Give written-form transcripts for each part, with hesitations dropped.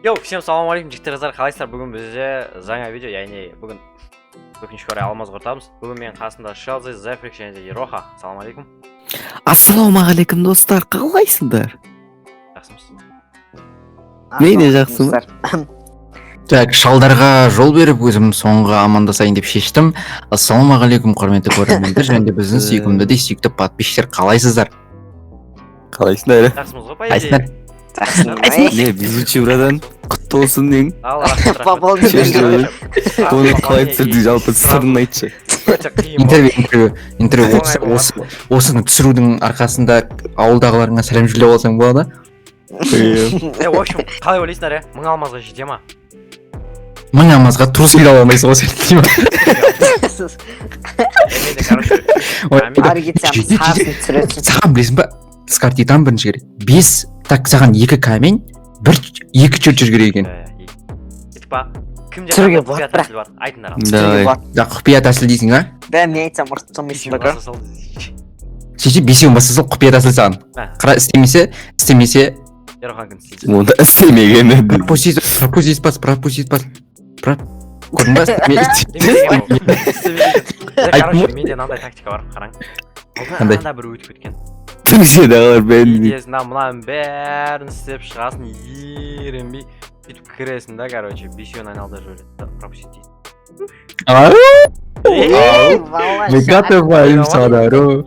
Йоу, всем салам алейкум, жігіттер, қыздар, қалайсыздар? Бүгін бізде жаңа видео, яғни бүгін, өкінішке орай, алмаз құртамыз. Бүгін менің қасымда Шелзи, Зефрик және де Ероха. Салам алейкум. Ассалаумағалейкум, достар, қалайсыңдар? Жақсымыз. Мен де жақсымын. Так, шалдарға жол беріп, өзім соңғы амандасайын деп шештім. Ассалаумағалейкум, құрметті көрермендер және де біздің сүйкімді де сүйікті подписчиктер, қалайсыздар? Қалайсыңдар? Жақсымыз ғой, по Қалайсыңдар? идее. Не, везучий братан, құтты болсын ең. Ал, рахмет, рахмет. Пополнение. Оны қалай түсірдің, жалпы сырын айтшы. Өте қиын болды. Интервью, интервью, интервью. Оңай Осы, осыны түсірудің арқасында ауылдағыларыңа сәлем жолдап алсаң болады. Е, в общем, қалай ойлайсыңдар, е? 1000 алмазға жете ма? 1000 алмазға трусы ала алмайсың ғой сен деймін. Е, менде, короче, Ой, Ары кетсем, жетеді, сарысын түсіресің. Саған, білесің ба, Скар Титан бірінші керек. Бес, так, саған екі камень, бір, екі чертеж керек екен. Кеттік па? Кімде Түсіруге қандай болады, құпия тәсіл бар? Айтыңдар ал. Давай. Да, құпия тәсіл дейсің, а? Бә, мен айтсам, ұрып тастамайсың ба? Баса сал. Сөйтсе, бесеуін баса сал, құпия тәсіл саған. Мә. Қара, істемесе, істемесе, Ерохан кім істейді? Онда істемеген еді. Пропустить, пропустить бас, пропустить бас. Көрдің ба? Істемеген ол. Істемеген. Е, Айттым короче, ғой. менде мынандай тактика бар, қараң. Қандай? Алдында бір өтіп кеткен. Түркиядағы бәрін. Кетесің да, мынаның бәрін істеп шығасың, ерінбей сөйтіп кіресің да, короче, бесеуін айналдырып жібереді да, пропустить дейсің. Выкатываем садару.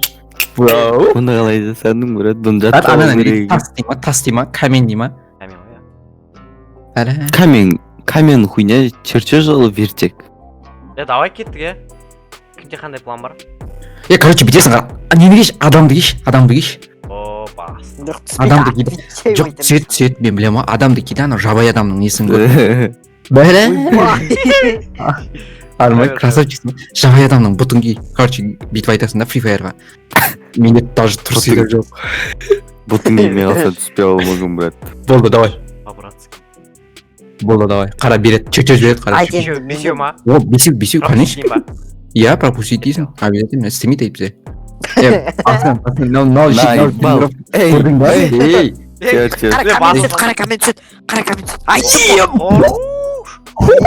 Вау. Бұны қалай жасадың, брат? Бұны жаттап Ана алу керек. тас дей ма, тас дей ма, камень дей ма? Камень ғой, иә. Әлі. Камень, камень хуйня, чертеж ол вертек. Е, давай кеттік, е. Кімде қандай план бар? Е, короче, бүйтесің, қара. Нені киш? Адамды киш, адамды киш. О, бас. Жоқ, Адамды кейде. Жоқ, түседі, түседі, мен білемін ғой. Адамды кейде анау жабайы адамның несін көр. Бәрі. Арман, красавчиксің. Жабайы адамның бұтын ки. Короче, бүйтіп айтасың да Free Fire'ға. Менде даже трусы да жоқ. Бұтың кимей қалса, түспей қалуы мүмкін, брат. Болды, давай. По-братски. Болды, давай. Қара, береді, чертеж береді, қара. Айт. Бесеу, бесеу ма? О, бесеу, бесеу, Пропустить конечно. дейін ба? Иә, пропустить дейсің. Обязательно, істемейді әйтпесе. Е, басынан, басынан, мынау, мынау, Наебал. мынау, Эй, көрдің ба? Ей, чертеж. Қара Е, камень басын- түседі, қара камень түседі, қара камень түседі. Айттым. Хорош.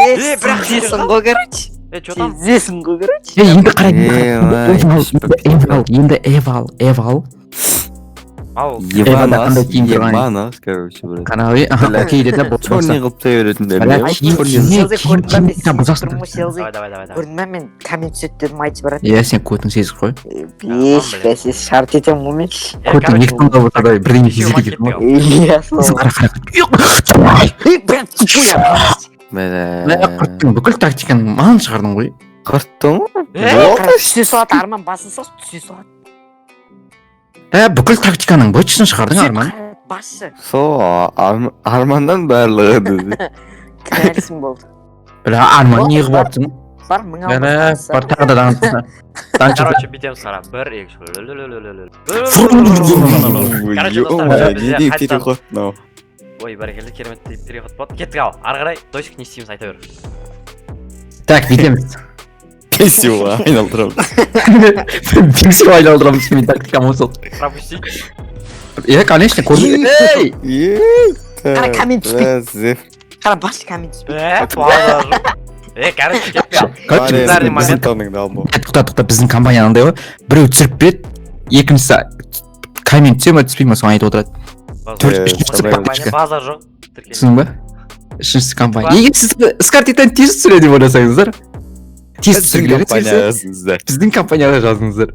Е, Е, бірақ сезесің ғой, короче. Е, чё там? Сезесің ғой, короче. Е, енді қара, енді Е, қара. ай, Эв ал, енді эв ал, енді эв ал, эв ал. Ал, Эвада қандай киім тұрған? Ебанас, короче, брат. Қана, аха, Бля. окей деді, болды, Черный баса. қылып тастай беретіндер. Бля, Не? киім, Черный. киім, Селзи, киім, көрдің ба, киім, мен киім, бұзасың. сезіп тұрмын ғой, Селзи. Давай, давай, давай, давай. Көрдің ба, мен камень түседі дедім, айтшы, брат. Иә, сен көтің сезік қой. Еш, бәсе, шарт етемін ғой мен. Е, Көтің короче, екі таңдау болса да, бірдеңе бесеу ма, сезеді екен ғой. кеттік ал. Иә, сол. Қара, қара, қара. Ей, брат, тупой. Мә, Бля. құрттың, бүкіл тактиканы маған шығардың ғой. Құрттың ғой. Е, Қара, түсе салады, Арман, басын салшы, түсе салады. Ә, бүкіл тактиканың быт-шытын шығардың, Арман. Қара, басшы. Сол Арманнан барлығы деді. Кінәлісің болды. Бля, Арман, не қылып жатсың? Бар, 1000 Бля, алмаз. бар, тағы да данша. Данша. Короче, бүйтеміз, қара. Бір, екі, үш. Короче, достар, Ё-моё, бізде не деген қайтадан- переход мынау? Ой, бәрекелді, керемет переход болады. Кеттік ал. Ары қарай, досик, не істейміз, айта бер. Так, бүйтеміз. Бесеуға айналдырамыз. Бесеу айналдырамыз, мен тактикам осы. Пропустить. Иә, конечно, көрдім. Ей! Ей, Қара, камень түспейді. Зеф. Қара, басшы, камень түспейді. Е, базар жоқ. Е, короче, кеттік ал. Короче, Бәрі момент. Тоныңды алмау. Е, тоқта, тоқта, біздің компания андай ғой. Біреу түсіріп береді, екіншісі камень түсе ма, түспей ма, соны айтып отырады. Базар. Төрт, Е, үшіншісі сондай папочка. Базар жоқ. Тіркел. Түсіндің ба? Үшіншісі компания. Ба? Егер сіз Скар Титан тез түсіреді деп ойласаңыздар, тез Біздің түсіргілері келсе, компаниясыңыздар. біздің компанияға жазыңыздар.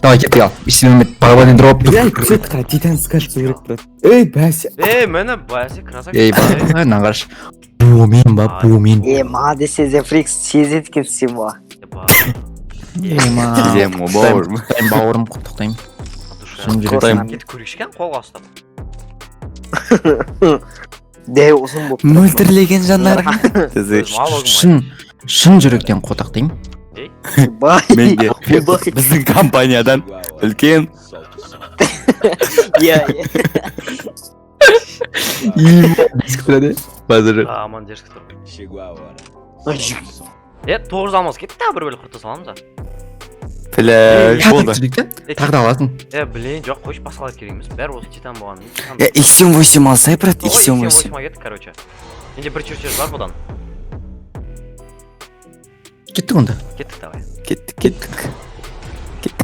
Давай, кеттік ал. Ештеңе барабанный дроп. Түседі, Титан скар түсу керек, брат. Ей, бәсе. Е, міне, бәсе, красавчик. Ей, ба, мына қарашы. Бумен ба, бумен. Е, молодец, Зефрикс, сезеді екенсің ба. Ема. Сеземін ғой, бауырым. Құттықтаймын, бауырым, құттықтаймын. Шын жүректен. Құттықтаймын. Кетіп көрейікші екен, қолға ұстап. Дәу ұзын болып. Мөлтірлеген жандарға. Өзім ал ogім. Шын, шын жүректен қотақтаймын. Бай. Мен де Бай. біздің компаниядан үлкен Иә, иә. Диск тұрады. Базар. Аман дерзкий тұр. Е, 900 алмаз кетті, тағы бір бөлік құрта саламыз а. Бля, Тағы болды. түсірейік та, тағы да аласың. Е, блин, жоқ, қойшы, басқалар керек емес. Бәрі осы титан болған. Титан. Е, X78 алсай, брат, Ой, X78. X78 кеттік, короче. Менде бір чертеж бар бұдан. Кеттік онда. Кеттік, давай. Кеттік, кеттік.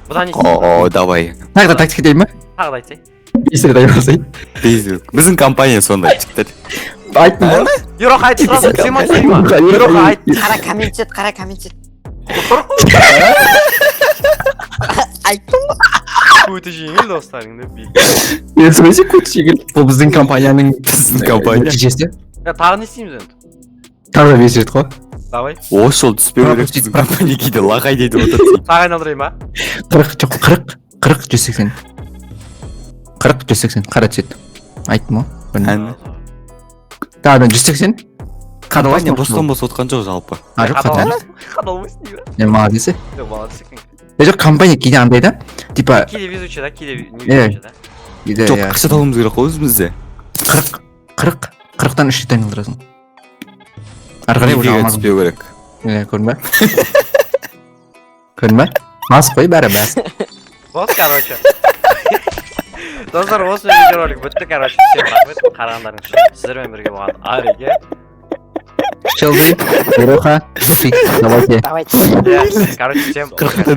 Бұдан не істейміз? О, давай. Тағы да тактика дейін ба? Тағы да айтсай. 5 рет айналсай. Біздің компания сондай, жігіттер. Айттым ғой. Ероха, айт сразу, түсе ма, түспей ма? Ероха, айт. Қара, коммент түседі, қара, коммент түседі. Айттым ғой. Өте жеңіл, достар. Енді Е, в көт жеңіл. Бұл біздің компанияның Біздің компания. нәтижесі. Е, тағы не істейміз енді? Тағы да 5 рет қой. Давай. Осы жол түспеу керек, біздің компания кейде лақай дейді отырды. Тағы айналдырайын ба? 40, жоқ, 40, 40, 180. 40, 180, қара түседі. Айттым ғой. Әне. Тағы да 180. Компания бостан бос отқан жоқ жалпы. А, жоқ, қата. Қадалмайсың деймін. Не, молодец. Жоқ, молодец екен. Е, жоқ, компания кейде андай да. Типа, Кейде везучий да, кейде не Е. везучий да. кейде Жоқ, иә, ақша табуымыз керек қой өзімізде. 40, 40, 40-тан 3 рет айналдырасың. Ары қарай уже Неге алмазым. түспеу керек. Е, көрдің ба? Көрдің ба? Мас қой бәрі, бәс. Вот, короче. Достар, осы видеоролик бітті, короче. Всем рахмет қарағандарыңыз үшін. Сіздермен бірге болған Ареке. Шелды, Ероха, Зуфик, давайте. Давайте. Иә, короче, всем 40-та.